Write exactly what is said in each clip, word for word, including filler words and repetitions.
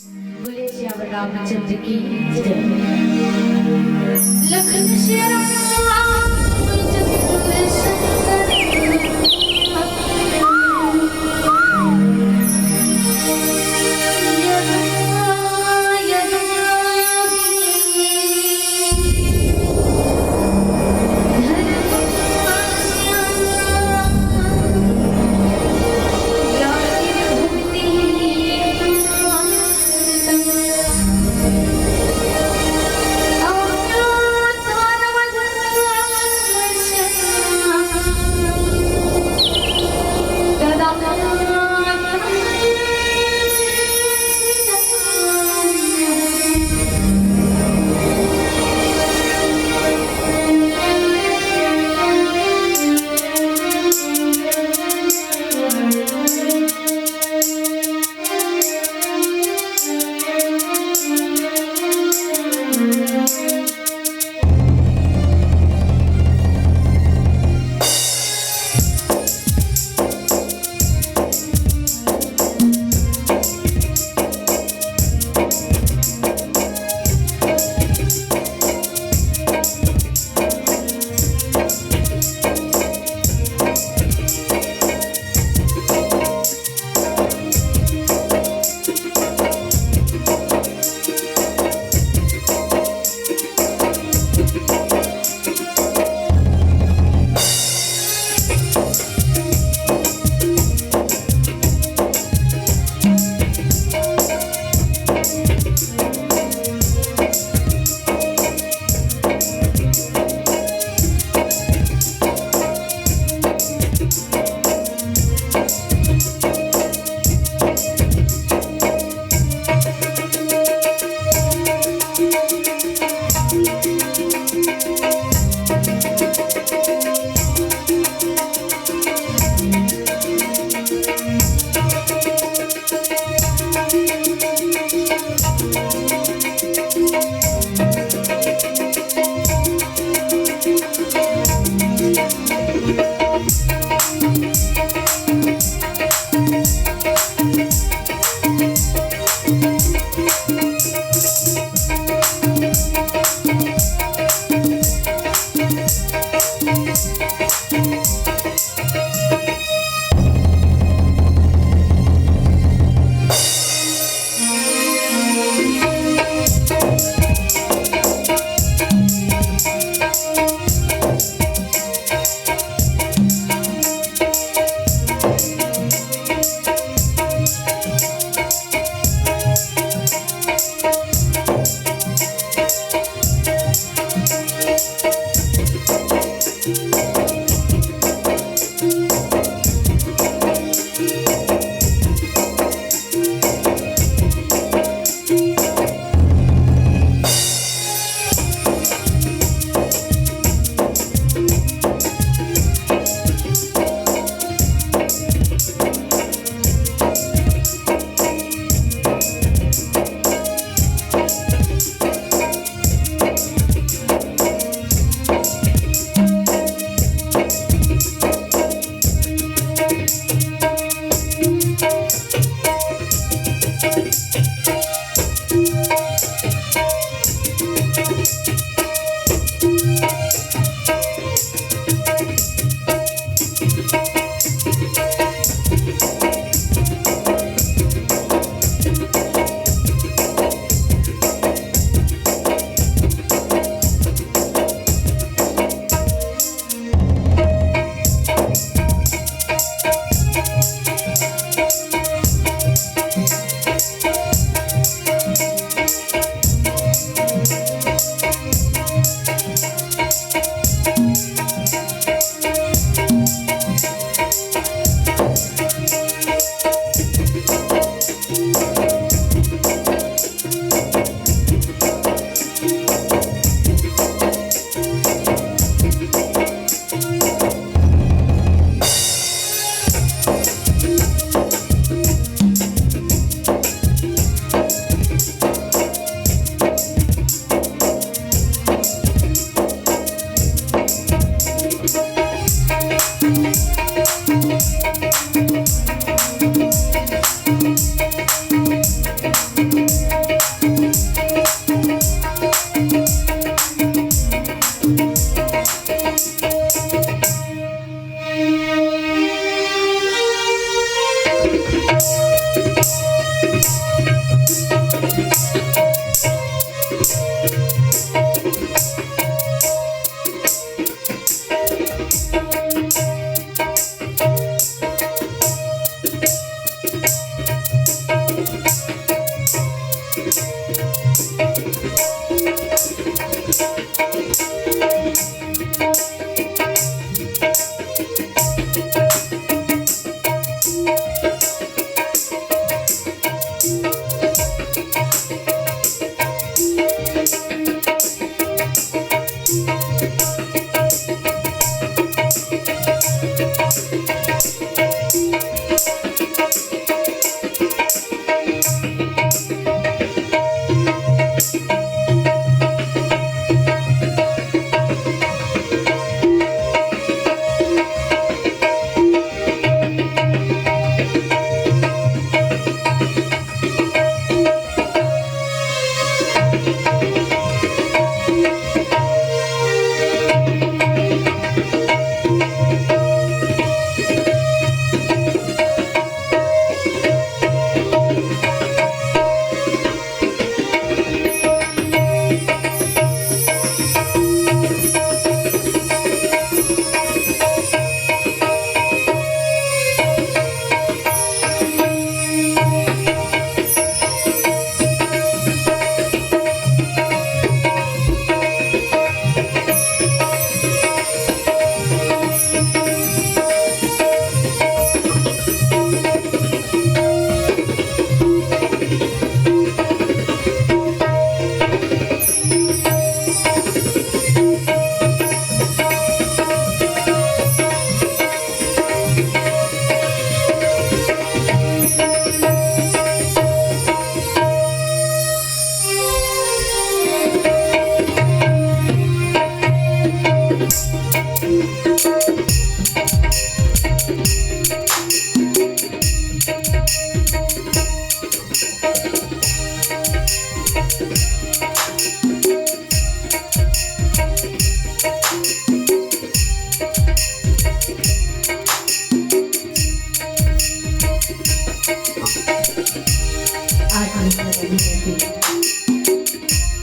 बोले सियावर रामचंद्र की जय। लखन श्याम चंद्र शंकर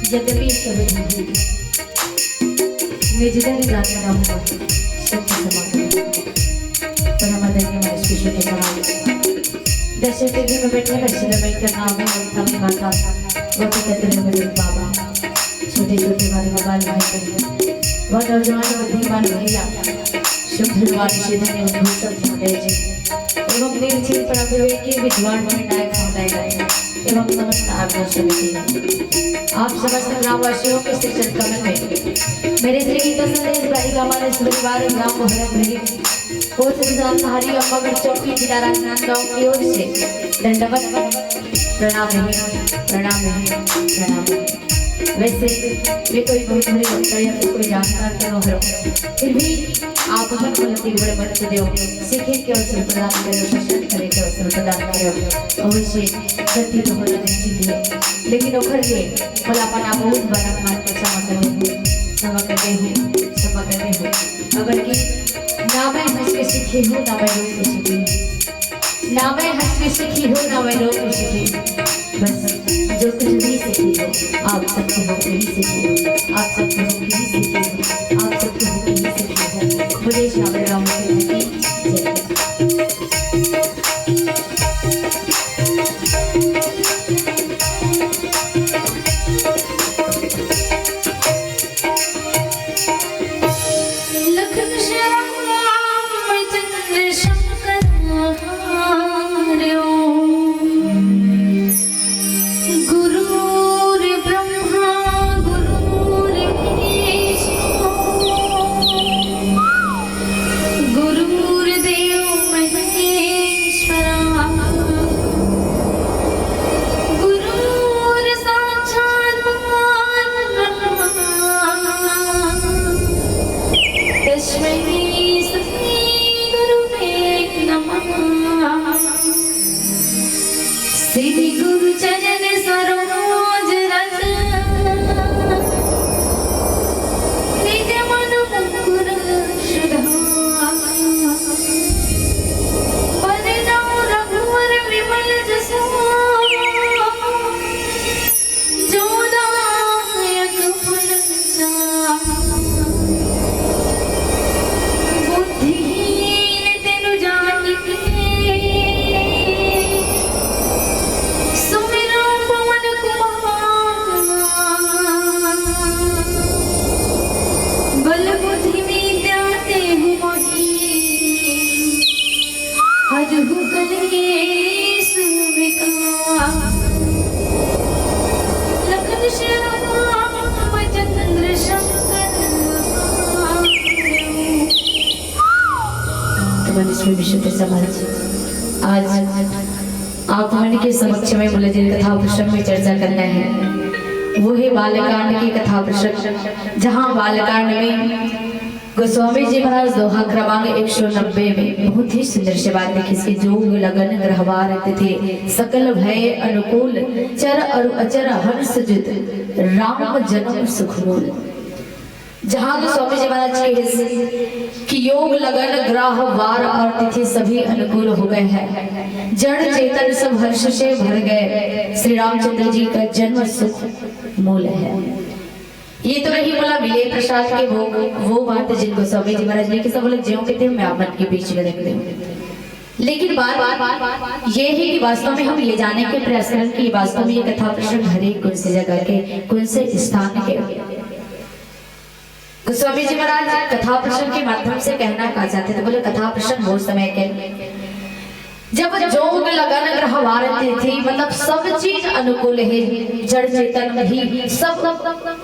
यद्यपि शब्द ही निज धन जाने ना हुआ, सत्य समागम। परम आदरणीय महेश किशोर के सवाल। दर्शक टीवी में बैठे वैष्णव में करना हमें और कमी माता, वो तो कहते हैं मेरे बाबा। छोटे छोटे वाले बाल भाई बहन, वो नौजवान बुद्धिमान भैया, शुभ धनवान श्री धन्य उद्भूषण महोदय जी एवं निर्जीव पर अभिवेकी विद्वान निर्णायक महोदय एवं समस्त आज्ञा समिति, आप समस्त ग्रामवासियों के श्री चरण कमल में मेरे श्री गीता संदेश बालिका मानस परिवार ग्राम मोहरा भरी कोष विधान धारी अम्बागढ़ चौकी जिला राजनांदगांव की ओर से दंडवत प्रणाम है, प्रणाम है, प्रणाम है। वैसे मैं कोई बहुत बड़ी वक्ता या फिर कोई जानकार तो न हूँ, फिर भी आप मन को लती बड़े मंच देव सीखे के अवसर प्रदान करो, प्रसन्न करे के अवसर प्रदान करो। अवश्य गलती तो होना निश्चित है, लेकिन ओखर लिए भला अपन आप बहुत बड़ा मान के क्षमा करे हूँ, क्षमा करे हूँ, क्षमा करे हूँ। अगर कि ना मैं हंस के सीखी हूँ, ना मैं रोक के सीखी हूँ। ना मैं हंस के सीखी हूँ, ना मैं रो के सीखी हूँ। बस जो कुछ भी सीखी हो, आप सबके होके ही सीखी हो, आप सबके होके ही सीखी हो, आप सबके होके ही सीखी हो। बोलिए श्याम राम की जय। लखन श्याम चंद्र शंकर महादेव। गुरुर्ब्रह्मा गुरुर्विष्णु गुरुर्देव महेश्वरा। गुरुर्साक्षात् परब्रह्मा तस्मै श्री गुरुवे नमः। श्री गुरु चरण सरोज रज निज मन मुकुर सुधार। बरनउँ रघुवर विमल जसु जो दायक फल चारि। बुद्धिहीन तनु जानिके सुमिरउँ पवन कुमार। बल बुद्धि विद्या देहु मोहि हरहु कलेस विकार। लखन श्याम चंद्र शंकर महादेव। तो मनुष्य विश्व के समाज, आज आप मन के समक्ष में बोले जिन कथा प्रसंग में चर्चा करना है, वो है बालकांड की कथा प्रसंग, जहाँ बालकांड में गोस्वामी जी महाराज दोहा क्रमांक एक सौ नब्बे में बहुत ही सुंदर से बात लिखिस कि जोग लगन ग्रहवार तिथि सकल भय अनुकूल चर अरु अचर हर्ष जित राम जन्म सुख मूल। जहाँ गोस्वामी जी महाराज कहिस कि योग लगन ग्रह वार और तिथि सभी अनुकूल हो गए हैं, जड़ चेतन सब हर्ष से भर गए, श्री रामचंद्र जी का जन्म सुख मूल है। ये तो रही बोला विले प्रसाद के भोग, वो बात जिन गोस्वामी जी महाराज ने किसा बोले ज्यों के त्यों मैं आप मन के बीच में रख दूं। लेकिन बात, बात, बात, बात ये है कि वास्तव में हम ये जाने के प्रयास करें कि वास्तव में ये कथा प्रसंग हरे कौन सी जगह के, कौन से स्थान के। गोस्वामी जी महाराज कथा प्रसंग के माध्यम से कहना का चाहते थे, बोले कथा प्रसंग वो समय के जब जोग लगन ग्रहवार तिथि, मतलब सब चीज अनुकूल है, जड़ चेतन भी सब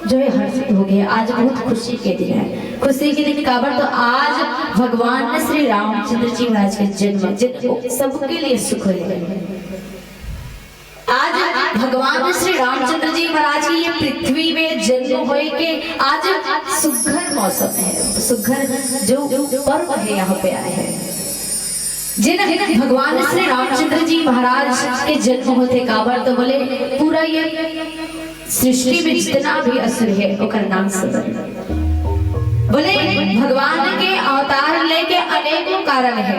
जो है हर्षित हो गए। आज बहुत खुशी के दिन है, खुशी के दिन काबर तो आज भगवान श्री रामचंद्र जी महाराज के जन्म, जिन सबके लिए सुख है। आज भगवान श्री रामचंद्र जी महाराज की ये पृथ्वी में जन्म होए के आज सुघर मौसम है, सुघर जो पर्व है यहाँ पे आए हैं। जिन भगवान श्री रामचंद्र जी महाराज के जन्म होते काबर तो बोले पूरा ये सृष्टि में जितना भी असुर है ओकर नाम सुघर। बोले भगवान के अवतार लेके अनेकों कारण है।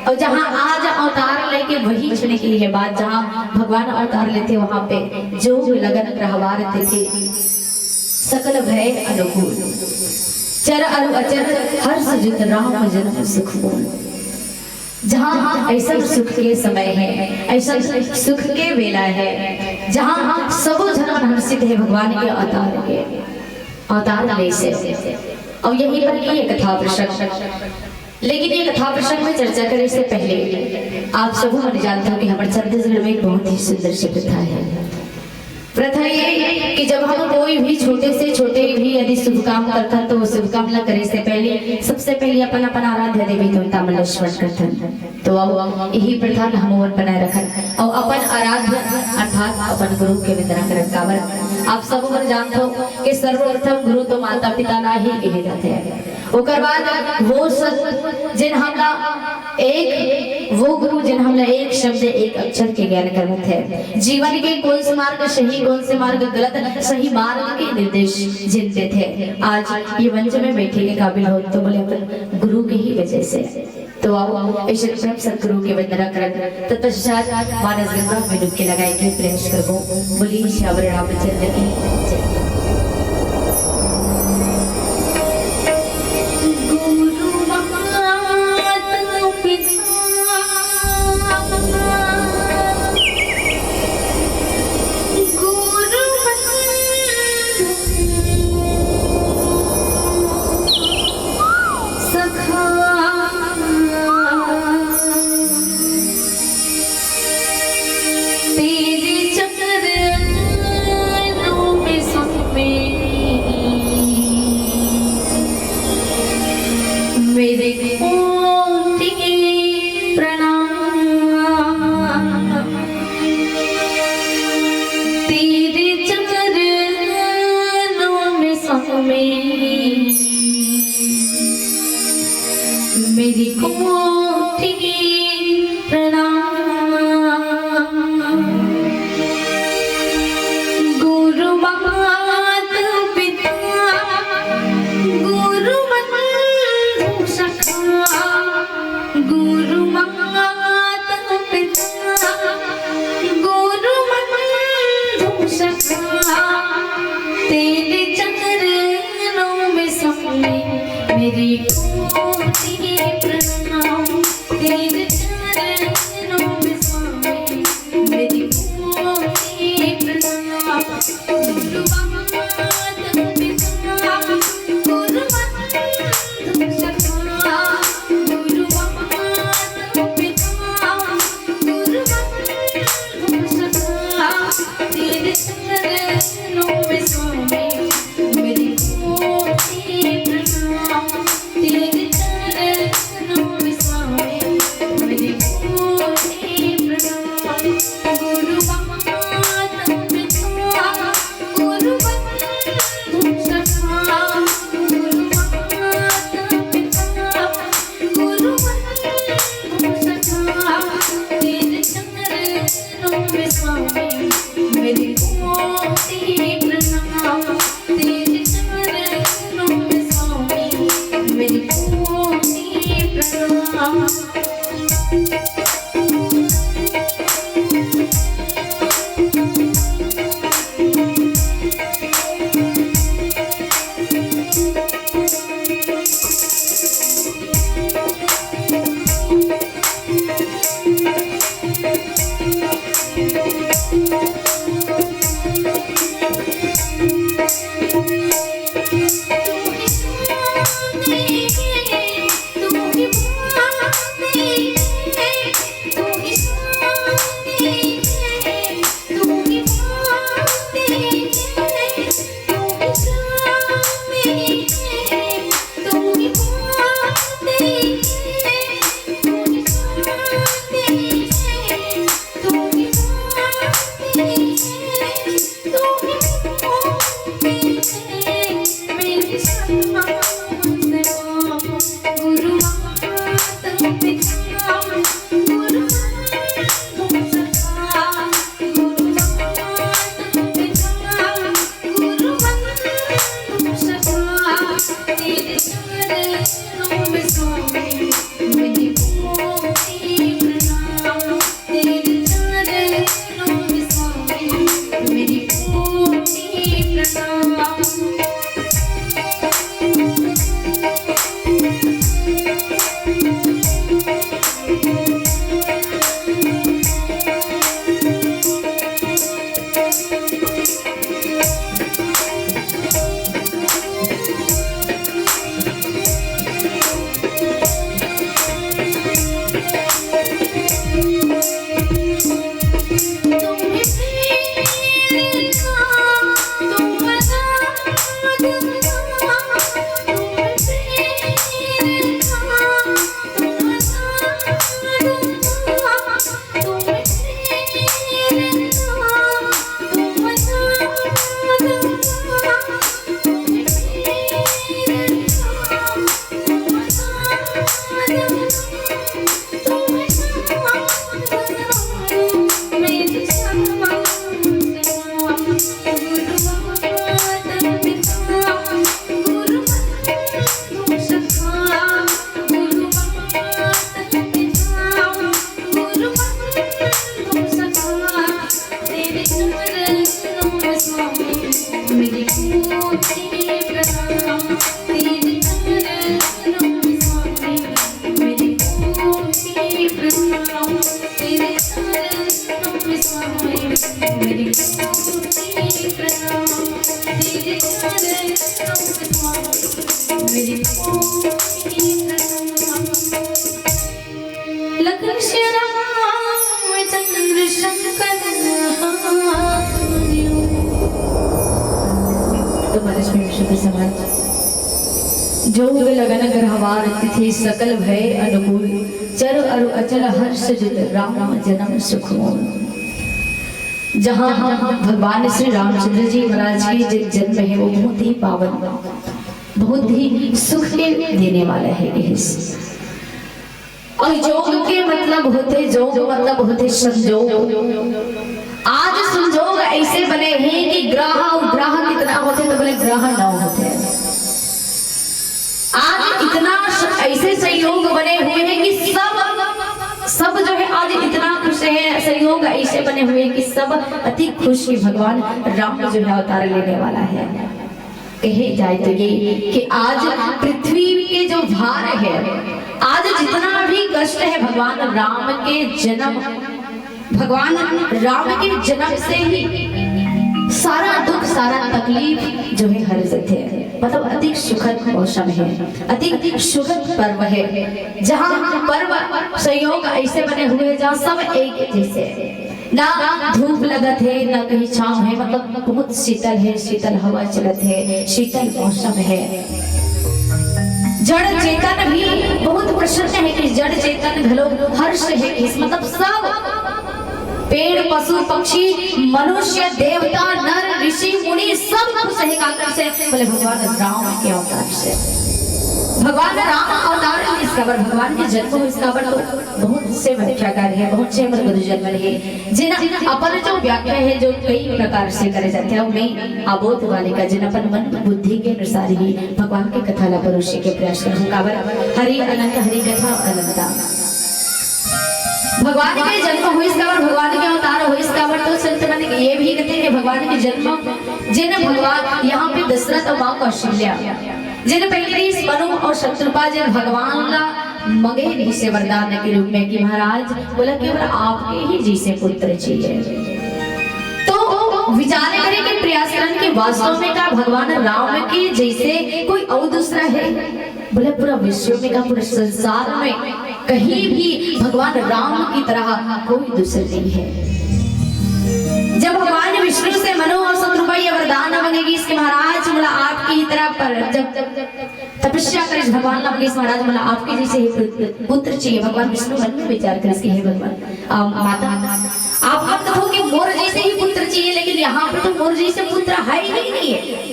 अउ जहाँ आज अवतार लेके वही क्षण के लिए बात, जहाँ भगवान अवतार लेथे, वहाँ पे जोग लगन रहवार देथे, सकल भय अनुकूल, चर अरु अचर हर्ष जित राम जन्म सुख मूल। जहाँ ऐसा सुख के समय है, ऐसा सुख के बेला है, जहाँ सबो झन हर्षित है भगवान के अवतार के, अवतार ले से। अउ यही पर ये कथा प्रसंग, लेकिन ये कथा प्रसंग में चर्चा करे से पहले आप सबो मन जानथव कि हमर छत्तीसगढ़ में एक बहुत ही सुंदर सी प्रथा है। प्रथा ये कि जब हम कोई भी छोटे से छोटे भी यदि शुभ काम करथन, तो वो शुभ काम ला करे से पहले सबसे पहले अपन, अपन आराध्य देवी देवता मन ला स्मरण करथन। तो आओ, यही प्रथा ला हमन बनाए रखन अउ अपन आराध्य अर्थात अपन गुरु के वंदना करन। काबर आप सब मन जानथव कि सर्वप्रथम गुरु तो माता पिता ला ही कहे जाथे। ओकर बाद वो सत जिन हमला एक, वो गुरु जिन हमला एक शब्द, एक अक्षर के ज्ञान करवत है, जीवन के कौन से मार्ग सही, कौन से मार्ग गलत, सही मार्ग के निर्देश जिन देथे। आज ये मंच में बैठे के काबिल हो तो बोले अपन गुरु के ही वजह से। तो आओ, ऐसे प्रेम सतगुरु के वंदना करन। तत्पश्चात मानस गंगा में डुबकी लगाए के प्रयास करबो। बोलिए सियावर रामचंद्र की जय। गुरु माता पिता, गुरु बंधु सखा, तेरे चरणों में स्वामी मेरे कोटि प्रणाम। तेरे चरणों में स्वामी मेरी कोटि प्रणाम। गुरु माता पिता, गुरु बंधु सखा, गुरु माता पिता, गुरु बंधु सखा, तेरे चरणों में स्वामी मेरी कोटि प्रणाम। तेरे चरणों में स्वामी मेरी कोटि प्रणाम। गुरु माता पिता, गुरु बंधु सखा, गुरु माता पिता, गुरु बंधु सखा, तेरे चरणों में स्वामी मेरी कोटि प्रणाम। तेरे चरणों में स्वामी मेरी कोटि प्रणाम। गुरु माता पिता, गुरु बंधु सखा, गुरु माता पिता, गुरु बंधु सखा, तेरे चरणों में स्वामी मेरी कोटि प्रणाम। तेरे चरणों में स्वामी मेरी कोटि प्रणाम। तो महाराज में विशुद्ध समाज, जोग लगन ग्रहवार तिथि सकल भय अनुकूल, चर अरु अचल हर्ष जित राम जन्म सुख मूल। जहाँ भगवान श्री रामचंद्र जी महाराज के जो जन्म है, वो बहुत ही पावन, बहुत ही सुख के देने वाला है। इस और जोग के मतलब होथे, जोग मतलब होथे संजोग। आज संजोग ऐसे बने हे कि ग्रह अउ ग्रह कितना होथे, तो बोले ग्रह नौ होथे। आज इतना स-, ऐसे संयोग बने हुए हैं कि सब, सब जो है आज इतना खुश है। संयोग ऐसे बने हुए हैं कि सब अति खुश कि भगवान राम जो है अवतार लेने वाला है। कहे जाए तो ये कि आज पृथ्वी के जो भार है, आज जितना भी कष्ट है, भगवान राम के जन्म, भगवान राम के जन्म से ही सारा दुख, सारा तकलीफ जो है हर जाथे। मतलब अति सुखद मौसम है, अति सुखद पर्व है, जहाँ पर्व संयोग ऐसे बने हुए हैं जहाँ सब एक जैसे है। ना धूप लगत हे, ना कहीं छाँव हे, मतलब बहुत शीतल हे, शीतल हवा चलत हे, शीतल मौसम हे। जड़ चेतन भी बहुत प्रसन्न हे कि जड़ चेतन घलो हर्ष हे कि मतलब सब पेड़, पशु, पक्षी, मनुष्य, देवता, नर, ऋषि, मुनि सब खुश हे। काकर से? बोले भगवान राम के अवतार से। भगवान राम अवतार इस काबर, भगवान के जन्म हो इस काबर तो बहुत से व्याख्याकार हे, बहुत से हमर गुरुजन मन हे, जेन अपन जो व्याख्या हे, जो कई प्रकार से करे जाथे, अउ मैं अबोध बालिका, जेन अपन मन बुद्धि के अनुसार ही भगवान के कथा ला परोसे के प्रयास करहूँ। काबर हरि अनंत, हरि कथा अनंता। भगवान के जन्म होइस काबर, भगवान के अवतार होइस काबर, तो संत मन ये भी कहते हैं कि भगवान के जन्म, जेन भगवान यहाँ पे दशरथ अउ माँ कौशल्या, जेन पहले ही मनु अउ शतरूपा जेन भगवान ला मंगे रहिसे वरदान के रूप में कि महाराज, बोला केवल आपके ही जैसे पुत्र चाहिए। तो विचार करे के प्रयास करन कि वास्तव में का भगवान राम के जैसे कोई अउ दूसरा है? बोले पूरा विश्व में का, पूरे संसार में कहीं भी भगवान राम की तरह कोई दूसरा नहीं है। जब भगवान विष्णु से मनु अउ शतरूपा ये वरदान मांगेगी इसके महाराज, बोला आपकी ही तरह पर जब तपस्या करिस भगवान ला, बोलिस महाराज, मोला आपके जैसे ही पुत्र, पुत्र चाहिए। भगवान विष्णु मन में विचार करिस कि हे भगवान, आ, माता, आप मत कहो कि मोर जैसे ही पुत्र चाहिए, लेकिन यहाँ पे तो मोर जैसे पुत्र है ही नहीं है।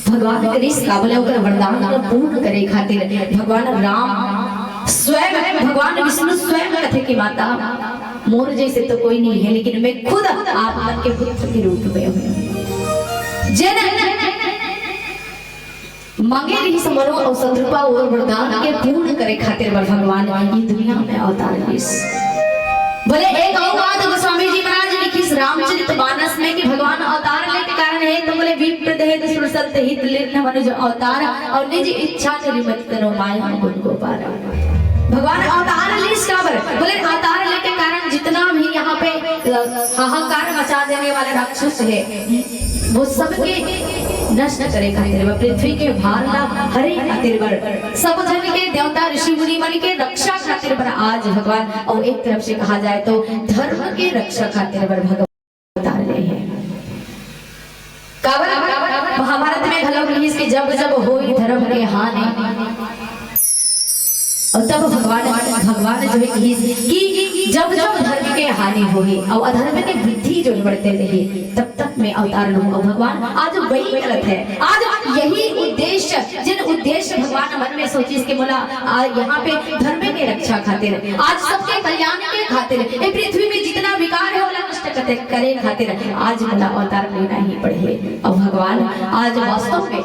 भगवान करिस का बोले ओकर वरदान ला पूर्ण करे खातिर भगवान राम स्वयं, भगवान विष्णु स्वयं कथे कि माता, मोर जैसे तो कोई नहीं है, लेकिन मैं खुद आप मन के पुत्र के रूप में हूँ। जेन मांगे रहिस मनु अउ शतरूपा ओकर वरदान के पूर्ण करे खातिर बर भगवान ये दुनिया में अवतार लिस। बोले एक अउ बात गोस्वामी जी महाराज लिखिस रामचरित मानस में कि भगवान अवतार लेके कारण हे, तो बोले, "विप्र देह सुर संत हित लीन मनुज अवतार, और निज इच्छा निमित्त तनु माया गुण को पार।" भगवान अवतार लीस काबर? बोले, अवतार लेके कारण जितना भी यहाँ पे, अ, हाहाकार मचा देने वाले राक्षस हे, वो सबके नष्ट करे खातिर बर, पृथ्वी के भार ला हरे खातिर बर, सब जन के, देवता ऋषि मुनि मन के रक्षा खातिर बर आज भगवान, और एक तरफ से कहा जाए तो धर्म के रक्षा खातिर बर भगवान अवतार ले हे। काबर महाभारत में घलो कहिस कि जब जब होई धर्म के हानि, और तब भगवान, भगवान जो है कहिस कि जब जब धर्म के हानि होही और अधर्म के वृद्धि जो बढ़ते रही, तब तब मैं अवतार लूं। और भगवान आज वही करत हे, आज यही उद्देश्य, जिन उद्देश्य भगवान मन में सोचिस कि मोला, आ, यहाँ पे धर्म के रक्षा खातिर, आज सबके कल्याण के खातिर, ये पृथ्वी में जितना विकार है ओला नष्ट करे, करे खातिर आज मोला अवतार लेना ही पड़े। और भगवान आज वास्तव में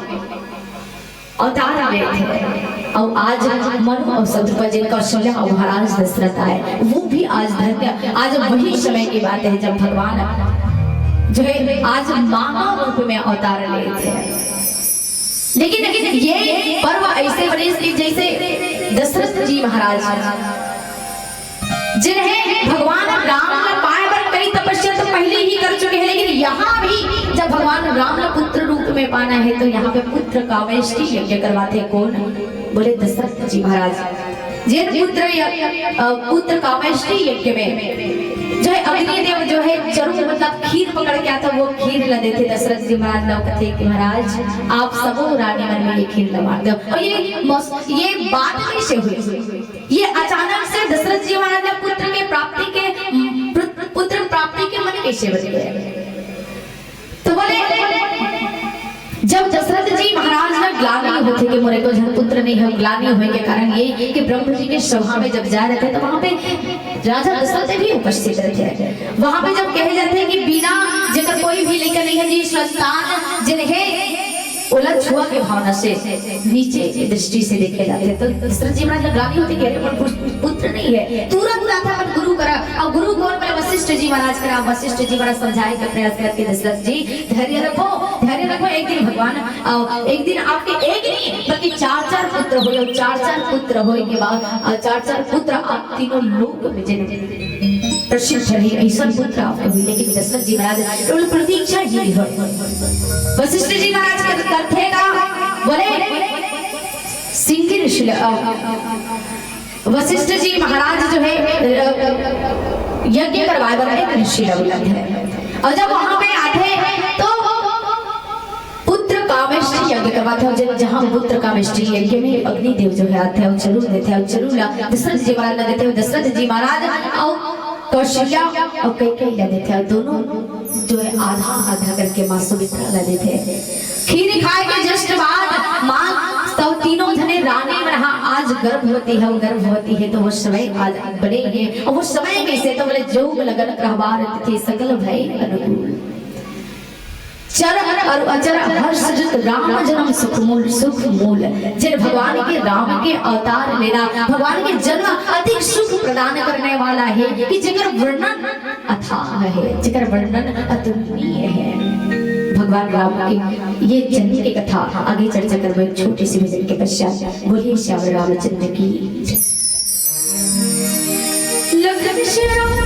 अवतार लेत हे। और आज मनु और शत्रुपा जिन कौशल्या और महाराज दशरथ आए, वो भी आज धन्य, आज वही समय की बात है जब भगवान जो है आज मानव रूप में अवतार लेत हे। लेकिन, लेकिन ये पर्व ऐसे बने कि जैसे दशरथ जी महाराज जिन्हें भगवान राम ला पाए बर कई तपस्या तो पहले ही कर चुके हैं, लेकिन यहाँ भी जब भगवान राम ला पुत्र रूप में पाना है तो यहाँ पे पुत्र कामेष्टि यज्ञ करवाते हैं। कौन? बोले दशरथ जी महाराज। जिन पुत्र य-, अ, पुत्र कामेष्टि यज्ञ में जो है अग्निदेव जो है चरु मतलब खीर पकड़ के आता, वो खीर ला देथे दशरथ जी महाराज ला, कथे कि महाराज आप सबो रानी मन में ये खीर ला बांट दो। और ये मौस-, ये बात कैसे हुई? ये अचानक से दशरथ जी महाराज ला पुत्र के प्राप्ति के, पुत्र प्राप्ति के मन कैसे बन गए? तो बोले, जब दशरथ जी महाराज ला ग्लानि होथे कि मोरे को झन पुत्र नहीं है, ग्लानि होए के कारण ये कि ब्रह्म जी के सभा में जब जा रहे थे तो वहां पे राजा दशरथ भी उपस्थित रहे थे। वहां पे जब कहे जाते हैं कि बिना जेकर कोई भी लइका नहीं है जी, संतान जिन्हें ओला छुआ के भावना से नीचे की दृष्टि से देखे जाते हैं। तो दशरथ जी महाराज ला ग्लानि होथे कि अरे, मोर पुत्र नहीं है, तुरंत जाथे अपन गुरु करा, और गुरु कौन? बोले वशिष्ठ जी महाराज करा। वशिष्ठ जी महाराज समझाए के प्रयास करके दशरथ जी धैर्य रखो, धैर्य रखो, एक दिन भगवान, अ, एक दिन आपके एक नहीं बल्कि चार चार पुत्र होए, और चार चार पुत्र होए के बाद, अ, चार चार पुत्र आप तीनों लोक में जिन प्रसिद्ध रही, ऐसा पुत्र आपको हुई। लेकिन दशरथ जी महाराज केवल प्रतीक्षा ही हो। वशिष्ठ जी महाराज के करथे का बोले सिंह ऋषि ल-, अ, वशिष्ठ जी महाराज जो है, अ, यज्ञ करवाए बर एक ऋषि ला बुलाथे। और जब वहां पे आथे तो पुत्र कामेष्टि यज्ञ करवाथे। और जब जहां पुत्र कामेष्टि यज्ञ में अग्निदेव जो है आथे और चरु देथे, और चरु ला दशरथ जी महाराज ला देथे, और दशरथ जी महाराज और कौशल्या और कैकेयी ला देथे, और दोनों जो है आधा आधा करके माँ सुमित्रा ला देथे। खीर खाए के just बाद माँ सब तीनों जने रानी मन हा आज गर्भवती है, गर्भवती है तो वो समय आज बने है। और वो समय कैसे? तो बोले जोग लगन कहवार तिथि सकल भय अनुकूल। चर और अचर हर्ष जित राम जन्म सुख मूल, सुख मूल। जिन भगवान के राम के अवतार लेना, भगवान के जन्म अधिक सुख प्रदान करने वाला है कि जेकर वर्णन अथाह है, जेकर वर्णन अतुलनीय है। भगवान राम के ये जन्म की कथा आगे चर्चा करबो एक छोटे से भजन के पश्चात। बोलिए श्याम रामचंद्र की जय। लखन श्याम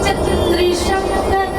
चंद्र शंकर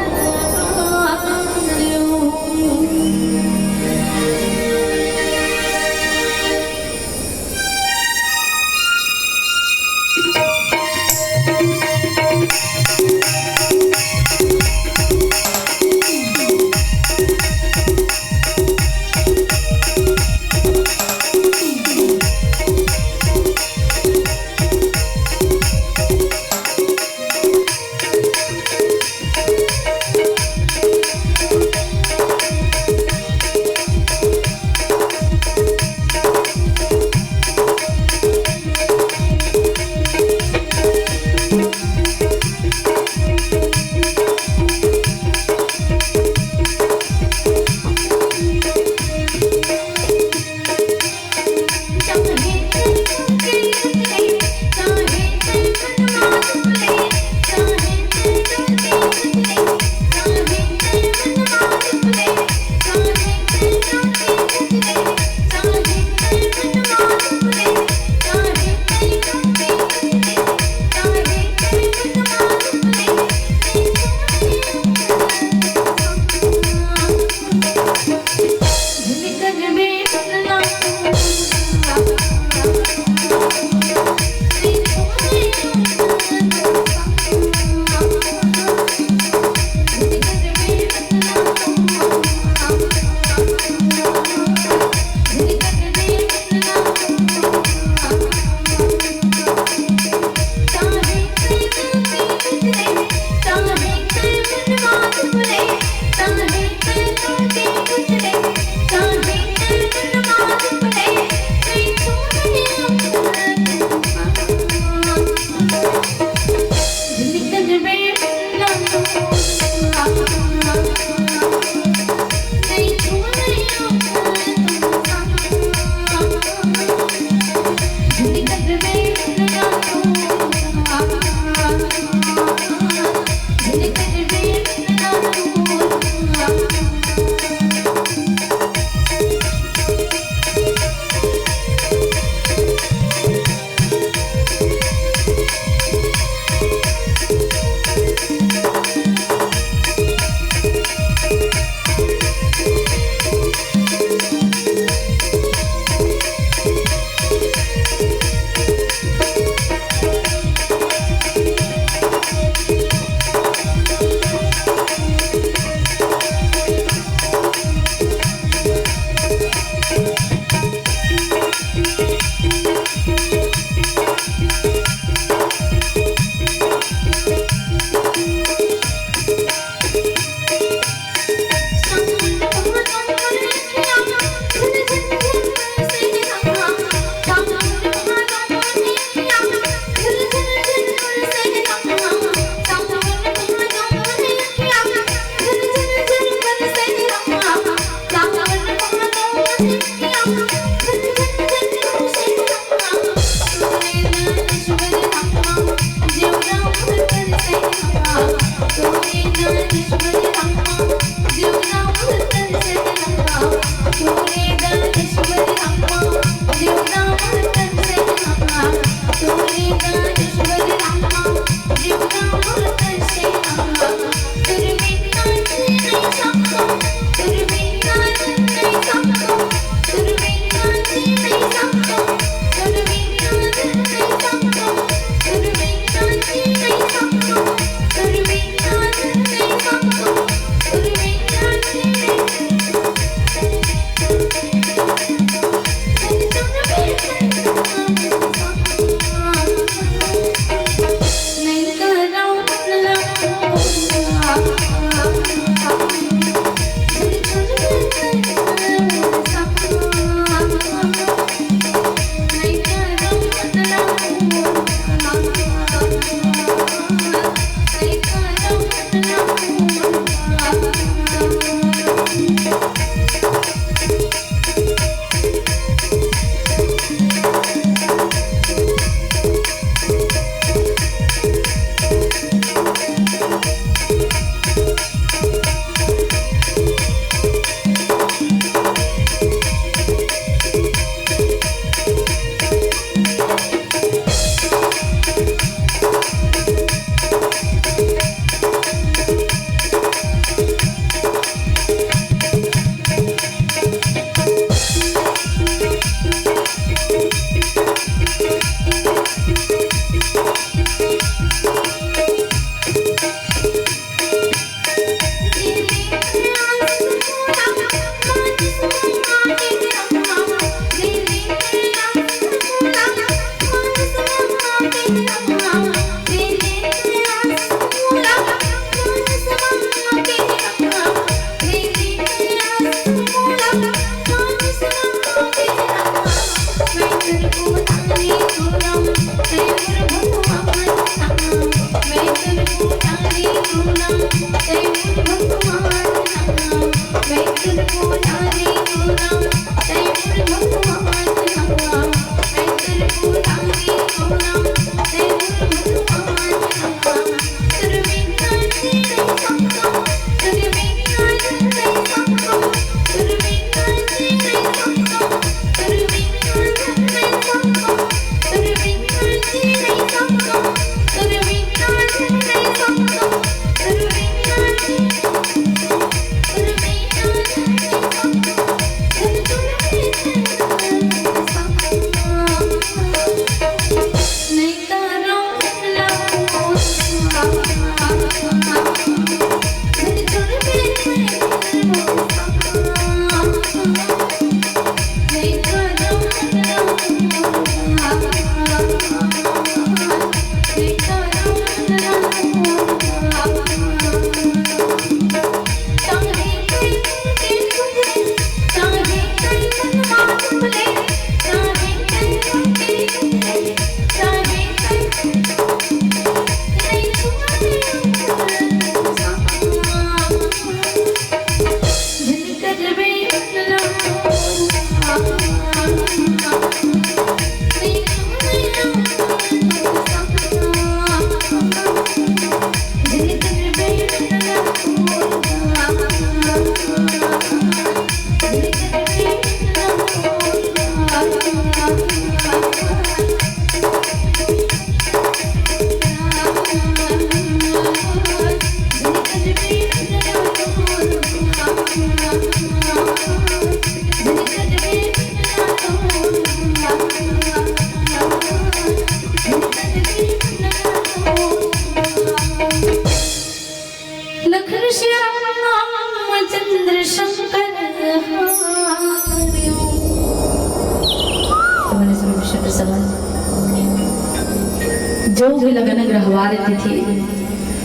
रोग लगन ग्रहवार तिथि,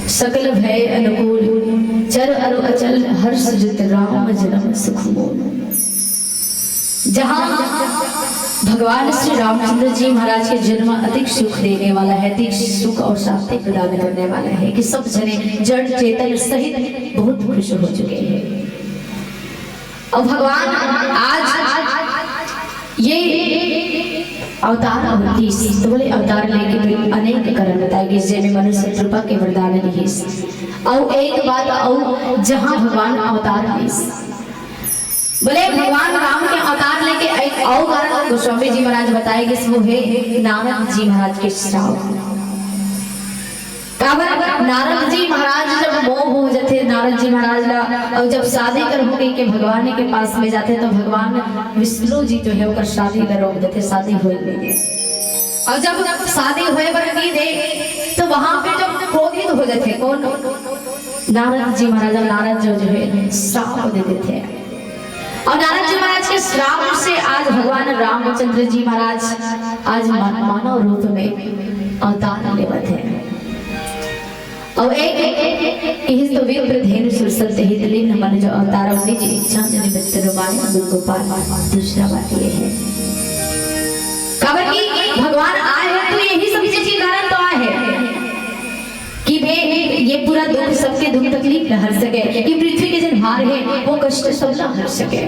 सकल भय अनुकूल, चर अरु अचल हर्ष जित राम जन्म सुख मूल। जहाँ भगवान श्री रामचंद्र जी महाराज के जन्म अधिक सुख देने वाला है, अधिक सुख और शांति प्रदान करने वाला है कि सब जने जड़ चेतन सहित बहुत खुश हो चुके हैं। और भगवान आज ये अवतार अवतीस, तो बोले अवतार लेके भी अनेक कारण बताए कि जेमे मनुष्य कृपा के वरदान लिहिस। और एक बात और जहाँ भगवान अवतार लिहिस, बोले भगवान राम के अवतार लेके एक और कारण गोस्वामी जी महाराज बताए कि वो है नारद जी महाराज के श्राप। काबर नारद जी महाराज जब मोह हो जाते, नारद जी महाराज ला, और जब शादी कर हो गई के भगवान के पास में जाते तो भगवान विष्णु जी जो है ओकर शादी ला रोक देते, शादी होए नहीं दे। और जब शादी होए बर नहीं दे तो वहां पे जब क्रोधित हो जाते कौन, नारद जी महाराज, नारद जो जो है श्राप दे देते हैं। और नारद जी महाराज के श्राप से आज भगवान रामचंद्र जी महाराज आज मा-, मानव रूप में अवतार लेवत है। और एक, एक, एक, एक तो विप्र धेनु सुरसल तेहि लीन मन जो अवतार अपनी जी इच्छा निमित्त रमाए गुण गोपाल। दूसरा बात ये है, काबर कि भगवान आए हैं तो यही सब चीज के कारण तो आए हैं कि वे ये पूरा दुख, सबके दुख तकलीफ न हर सके, कि पृथ्वी के जन भार है वो कष्ट सब न हर सके।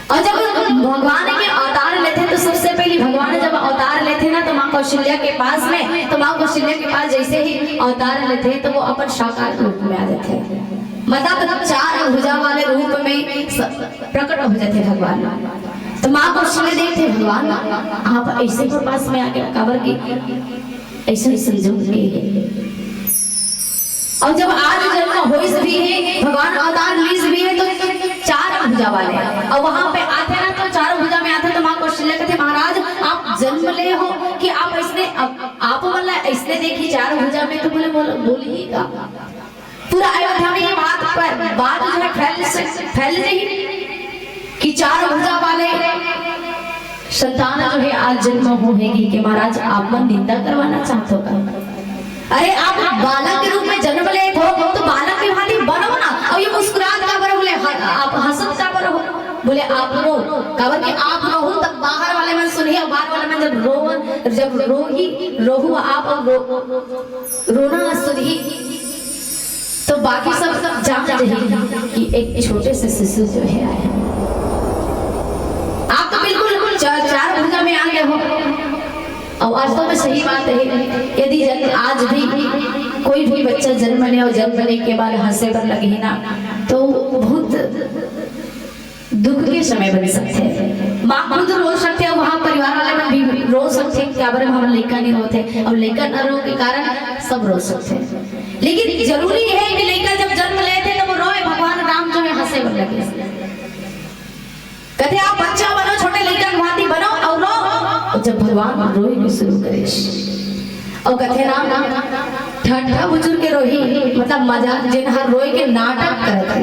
और जब भगवान के अवतार लेते तो सबसे पहले भगवान जब अवतार लेते ना तो माँ कौशल्या के पास में, तो माँ कौशल्या के पास जैसे ही अवतार लेते तो वो अपन साकार रूप में आ जाते, मतलब चार भुजा वाले रूप में स-, प्रकट हो जाते भगवान। तो माँ कौशल्या देखते भगवान आप ऐसे के पास में आके काबर की ऐसे संजोग के है। और जब आज जन्म होइस भी है, भगवान अवतार लीस भी है तो चार भुजा वाले, और वहां पे आते ना तो चार भुजा में आते तो माँ कौशल्या कहते महाराज आप जन्म ले हो कि आप ऐसने आप, आप वाला ऐसने देखी चार भुजा में तो बोले बोल, बोल ही का पूरा अयोध्या में ये बात पर बात जो है फैल से फैल रही कि चार भुजा वाले संतान जो है आज जन्म होएगी कि महाराज आप मन निंदा करवाना चाहते हो का? अरे आप बालक के रूप में जन्म ले हो तो बालक के भांति बनो ना। अब ये मुस्कुरात काबर हो बोले ह-, आप हंसत काबर हो बोले आप रो, काबर कि आप रोहू तब बाहर वाले मन सुनही और बाहर वाले मन जब रोवन जब रोही रोहू आप और रो, रोना सुनही तो बाकी सब जान जाही कि एक छोटे से शिशु जो है आया। आप तो बिल्कुल चा-, चार भुजा में आ गए हो। और वास्तव में सही बात है, यदि जन्म आज भी कोई भी बच्चा जन्म ले और जन्म लेने के बाद हंसे पर लगे ना तो बहुत दुख के समय बन सकते हैं। माँ खुद रो सकते हैं, वहाँ परिवार वाले मन भी रो सकते हैं, काबर हम लइका नहीं रोते और लइका न रो के कारण सब रो सकते हैं। लेकिन जरूरी है कि लइका जब जन्म लेते तो वो रोए, भगवान राम जो है हंसे बन लगे। कहते आप बच्चा बनो, छोटे लइका के भांति बनो और रो। और जब भगवान रोए के शुरू करे और कहते राम ठट्ठा बुजुर्ग के रोही मतलब मजाक, जिन हर रोए के नाटक करत है,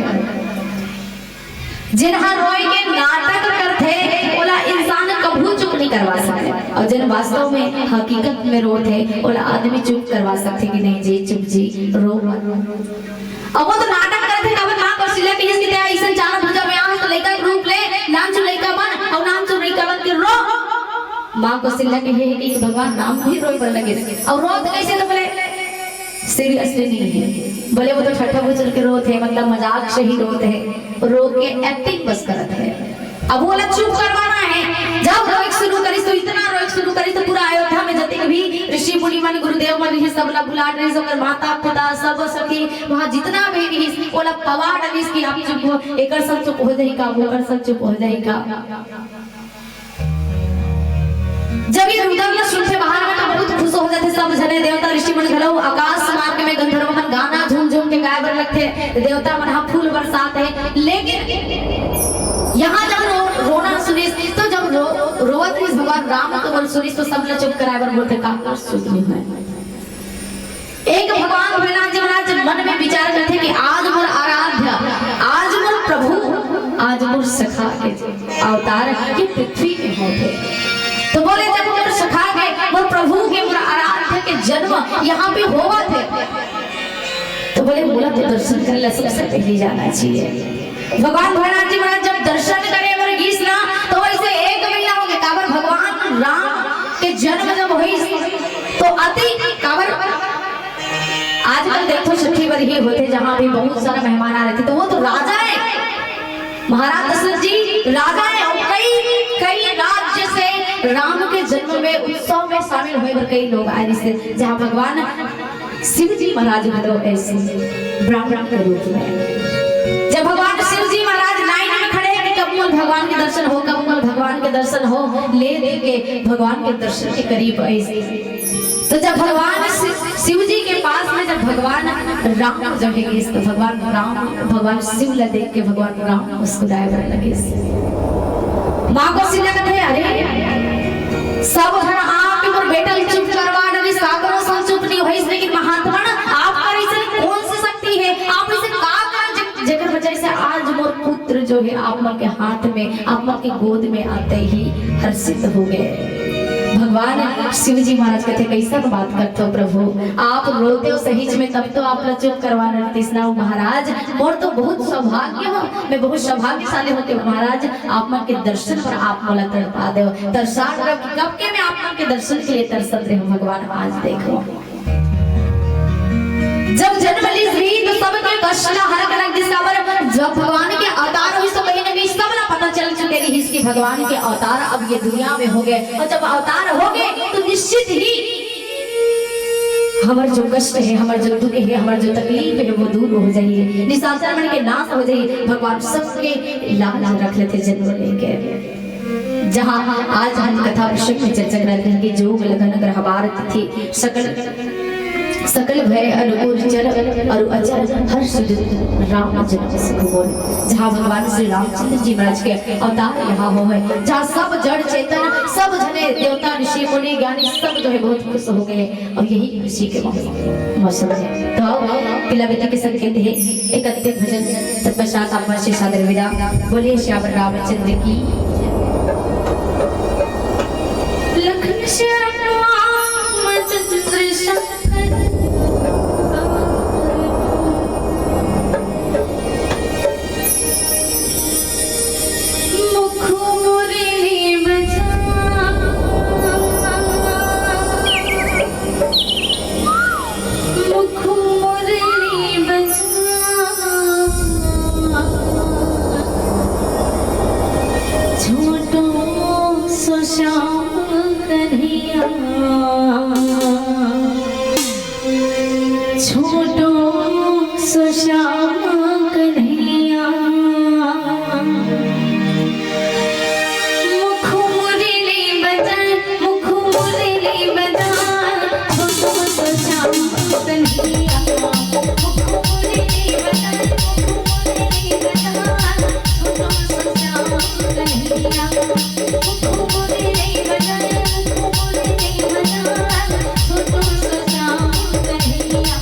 जिन हर रोए के नाटक करथे ओला इंसान कभू चुप नहीं करवा सकते, और जिन वास्तव में हकीकत में रोत है ओला आदमी चुप करवा सकते कि नहीं जी चुप जी रो मत। अब वो तो नाटक करथे, काबर माँ कौशल्या के इसकी तरह ऐसे चार भुजा में आ तो लइका के रूप ले, नाम चु लइका बन और नाम चु लइका बन के रो। माँ कौशल्या के हे कि भगवान राम भी रोए पर लगे और रोत कैसे तो बोले सीरियसली नहीं है, बोले वो तो ठट्ठा बुजुर्ग के रोत है, मतलब मजाक से ही रोत है, रो के एक्टिंग बस करत है। अब वो वाला चुप करवाना है। जब रोइक शुरू करिस तो इतना रोइक शुरू करिस तो पूरा अयोध्या में जतिक भी ऋषि मुनि मन गुरुदेव मन रहिस सब ला बुला रहिस, ओकर माता पिता सब सखी वहाँ जितना भी रहिस ओला पवा डरिस कि आप चुप हो, एकर सब चुप हो जाही का, ओकर सब चुप हो जाही का। जब ये रुदन ला सुनथे बाहर में तो बहुत खुश हो जाथे सब झने देवता ऋषि मुनि घलो। आकाश मार्ग में गंधर्व मन गाना झूम झूम के गाए बर लगथे, देवता मन हा फूल बरसात है। लेकिन यहाँ जब रो, रोना सुनिस तो जब रो, रोवत रहिस भगवान राम तो बोल सुनिस तो सब ला चुप कराए बर बोलथे का सुध नहीं है। एक भगवान भोलेनाथ जी महाराज मन में विचार करथे कि आज मोर आराध्य, आज मोर प्रभु, आज मोर सखा के अवतार ये पृथ्वी में होथे। तो बोले जब मोर सखा के, मोर प्रभु के, मोर आराध्य के जन्म यहाँ पे होवत हे। तो बोले, मोला तो दर्शन करे ला सबसे पहले जाना चाहिए। भगवान भोलेनाथ जी महाराज जब दर्शन करे बर गिस ना, तो वैसे एक महीना हो गया। काबर भगवान राम के जन्म जब होइस, तो अति काबर आजकल देखो छठी बर ही होथे, जहाँ भी बहुत सारा मेहमान आ रहे थे, तो वो तो राजा है, महाराज दशरथ जी राजा है, और कई, कई राज्य से राम के जन्म में, उत्सव में शामिल होए बर कई लोग आए, जैसे जहाँ भगवान शिव जी महाराज घलो ऐसे ब्राह्मण के रूप में, जब भगवान शिव जी महाराज लाइन में खड़े हैं कि कब मोर भगवान के दर्शन हो, कब मोर भगवान के दर्शन हो, ले दे के भगवान के दर्शन के करीब ऐसे। तो जब भगवान शि-, शिव जी के पास में जब भगवान राम जब है, तो भगवान राम, भगवान शिव ला देख के भगवान राम मुस्कुराए बर लगे। माँ कौशल्या कहते, अरे, सब झन आप मोर बेटा ल चुप करवा डरिस, काकरो संग चुप नहीं होइस, लेकिन महात्मा ना, आप कर ऐसे कौन सी शक्ति है, आप ऐसे का कर जे-, जेकर वजह से आज मोर पुत्र जो है आप मन के हाथ में, आप मन के गोद में आते ही हर्षित हो गए। भगवान शिव जी महाराज कहते, कैसन बात करते हो प्रभु, आप रोते हो सही में, तब तो आप ला चुप करवा डरतिस ना महाराज। मोर तो बहुत सौभाग्य हो, मैं बहुत सौभाग्यशाली होते हो महाराज, आप मन के दर्शन पर आप मोला तड़पा दे हो, तरसा रहे हो कि कब के मैं आप मन के दर्शन के लिए तरसत रहे हूँ भगवान, आज देखो। जब जन्म लीस भी तो सबके कष्ट ला हर कर दिस, काबर जब भगवान के अवतार होइस तो कहीं ना कहीं सब ला पता चल चुके रहिस कि भगवान के अवतार अब ये दुनिया में हो गए, और जब अवतार हो गए तो निश्चित ही हमर जो कष्ट है, हमर जो दुख है, हमर जो तकलीफ है, वो दूर हो जाही, निशाचर मन के नाश हो जाही। भगवान सबके लाज रख लेथे जन्म लेके। जहाँ आज हम कथा विषय में चर्चा करत हन कि जोग लगन ग्रहवार तिथि सकल, सकल भय अनुकूल चर अरु अचर हर्ष राम जन्म सुख मोर। जहाँ भगवान श्री रामचंद्र जी महाराज के अवतार यहाँ हो है, जहाँ सब जड़ चेतन, सब जने देवता, ऋषि, मुनि, ज्ञानी सब जो है बहुत खुश हो गए। और यही खुशी के मौ-, मौसम है। तो आओ, पिला बेटी के संकेत है, एक अंतिम भजन, तत्पश्चात आप मन से सादर विदा। बोलिए श्याम रामचंद्र की। लखन श्याम रामचंद्र शंकर। मुख मुरली बजा, मुख मुरली बजा, छोटो सो श्याम कन्हैया। छोटो सो श्याम कन्हैया। मुख मुरली बजाए, मुख मुरली बजाए, छोटो सो श्याम कन्हैया। मुख मुरली बजाए, मुख मुरली बजाए, छोटो सो श्याम कन्हैया।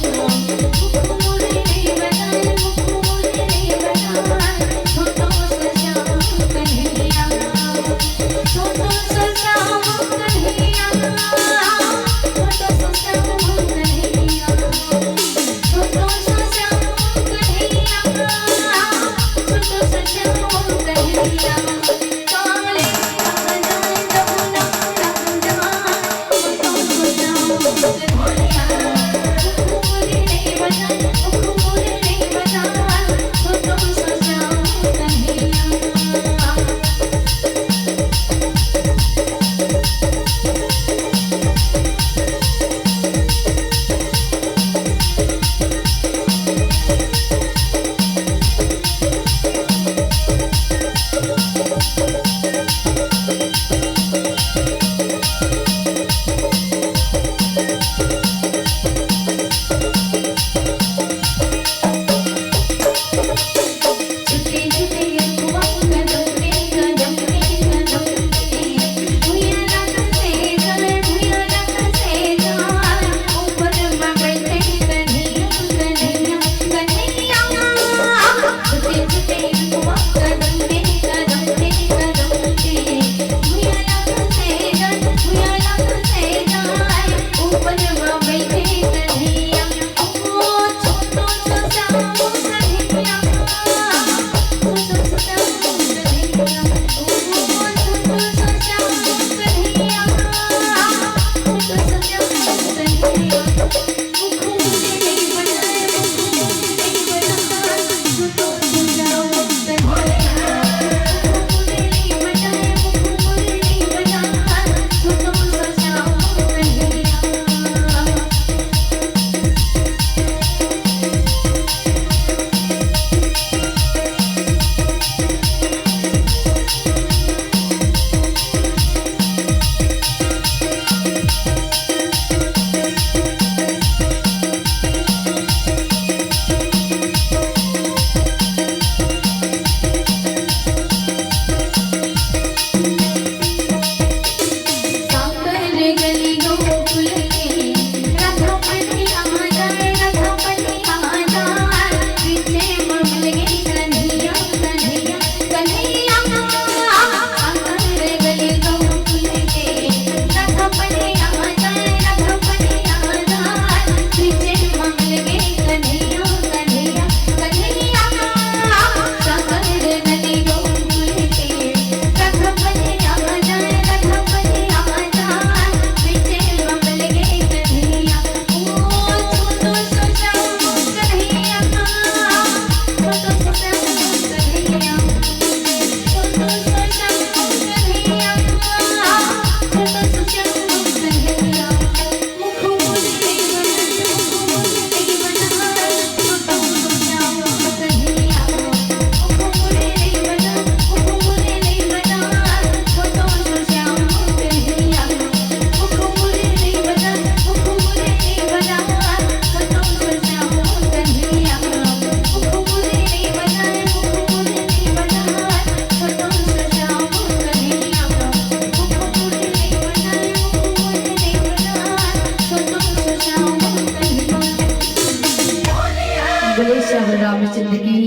बोले श्री रामचंद्र की,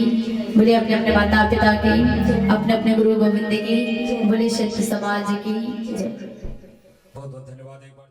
बोले अपने अपने माता पिता की, अपने अपने गुरु गोविंद की, बोले सत्य समाज की जय। बहुत बहुत धन्यवाद। एक बार